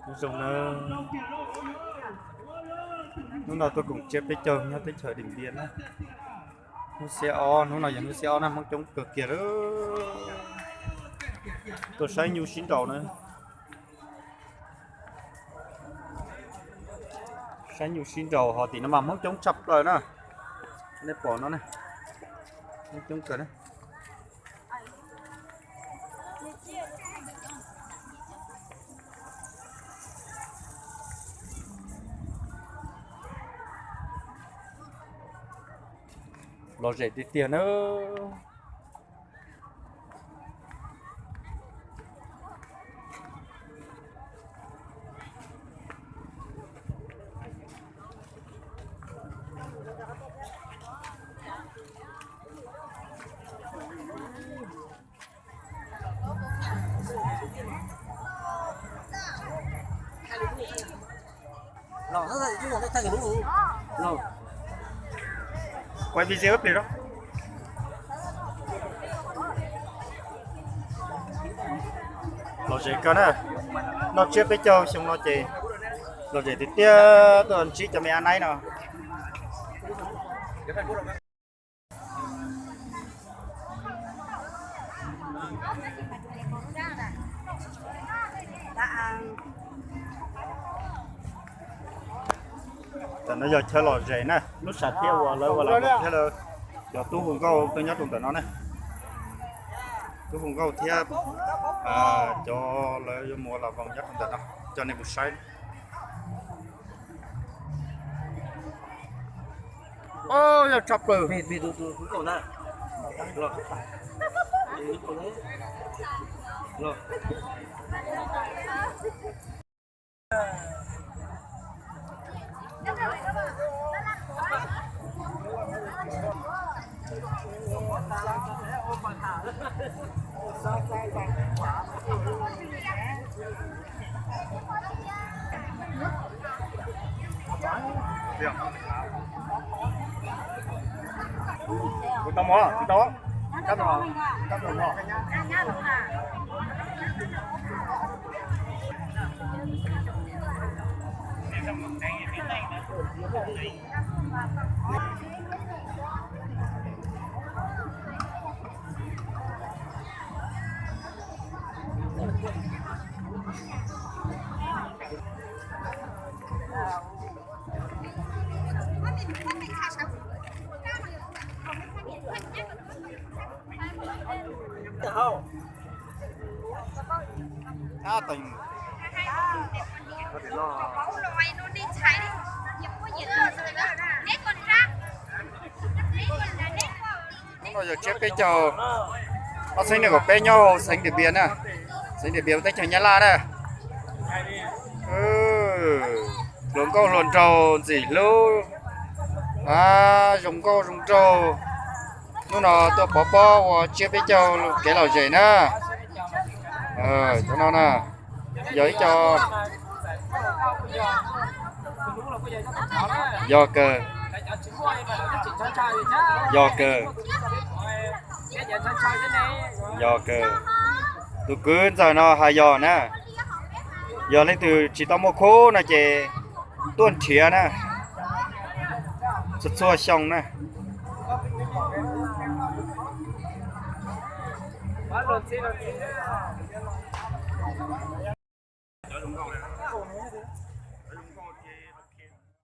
Nyob zoo nawb, hnub no tuaj koom tsiab peb caug nyob teb chaws Dim Npias na. Hnub xiab ob, hnub no yog hnub xiab ob na, Hmoob coob kawg kiag lawm. Tuaj saib nyuj sib nraus na. Saib nyuj sib nraus ho tim no mas Hmoob coob tshaj plaws na. Nej pom no na, Hmoob coob kawg na. Lom zem tiag tiag na. Quay video ib pliag. Lom zem kawg na, noj tsiab peb caug xyoo no ces lom zem tiag tiag, tuaj ntsib cov me ab naib no. Tam no yog chaw lom zem na, lub sam thiaj uas lawv ua lam thiab lawm. Cov tub hu nkauj tuaj nyob rau ntawm no na, tub hu nkauj thiab cov lawv yuav mus ua lam voos nyob rau ntawm no, coj nej mus saib. Yog tshaj plaws. Kuv tau mov, kuv tau. Hnub no yog tsiab peb caug, ob txhiab nees nkaum peb, nyob hauv xeev Diam Npias na, xeev Diam Npias teb chaws Nyab Laj na. Hluas nkauj hluas nraug ntxim hlub, zoo nkauj zoo nraug, hnub no tuaj pov pob ua tsiab peb caug kev lom zem na. Cov no na, yog ib co, yog kawg, yog kawg, yog kawg. Tus kwv ntxawm no hais yog na, yog leej twg tsis tau muaj khub no ces tuaj nrhiav na, txhua txhua xyoo na.